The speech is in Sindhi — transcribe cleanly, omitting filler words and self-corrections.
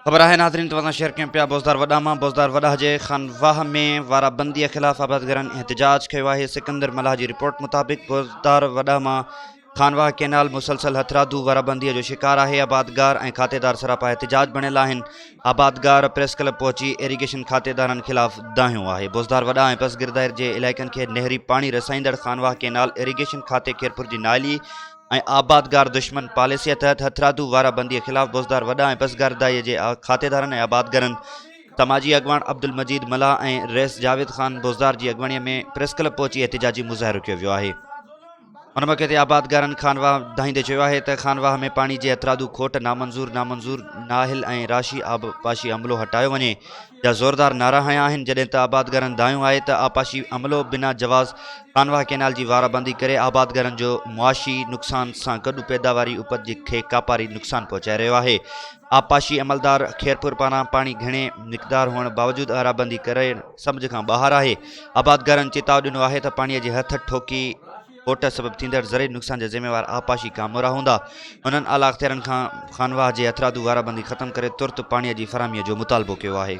خبر آهي ناظرين توهان سان شيئر ڪيون پيا بوزدار وڏا مان بوزدار وڏا جي خانواهه ۾ وارا بندي خلاف آبادگارن احتجاج ڪيو آهي سڪندر ملاح جي رپورٽ مطابق بوزدار وڏا مان خانواهه ڪينال مسلسل هٿرادو وارا بندي جو شڪار آهي آبادگار ۽ کاتيدار سراپا احتجاج بڻيل آهن آبادگار پريس ڪلب پهچي ايريگيشن کاتيدارن خلاف دانهيو آهي بوزدار وڏا ۽ پسگردائر جي علائقن کي نهري پاڻي رسائيندڙ خانواهه ڪينال ايريگيشن کاتي خيرپور جي نااهلي ۽ آبادگار دشمن پاليسيء تحت هٿرادو وارا بنديء خلاف بوزدار وڏا ۽ پسگردائيء جي کاتيدارن ۽ آبادگارن سماجي اڳواڻ عبدالمجيد ملاح ۽ رئيس جاويد خان بوزدار جي اڳواڻيء ۾ پريس ڪلب پهچي احتجاجي مظاهرو ڪيو ويو آهي. ان موقعي تي آبادگارن خانواهه دانهيندي چيو آهي ته خانواهه ۾ پاڻي جي هٿرادو کوٽ نامنظور نامنظور نااهل ۽ راشي آبپاشي عملو هٽايو وڃي جا زوردار نعرا هنيا آهن جڏهن ته آبادگارن دانهيو آهي ته آبپاشي عملو بنا جواز خانواهه ڪئنال جي وارابندي ڪري آبادگارن جو معاشي نقصان سان گڏ پيداواري اپت جي کي ڪاپاري نقصان پهچائي رهيو آهي آبپاشي عملدار خيرپور پاران پاڻي گهڻي مقدار هئڻ باوجود آرابندي ڪرڻ سمجهه کان ٻاهر آهي آبادگارن چتاء ڏنو آهي ته پاڻي جي هٿ ٺوڪي کوٽ سبب ٿيندڙ زرعي نقصان جا ذميوار آبپاشي ڪامورا هوندا. هنن اعليٰ اختيارين کان خانواهه جي هٿرادو وارابندي ختم ڪري ترت پاڻي جي فراهمي جو مطالبو ڪيو آهي.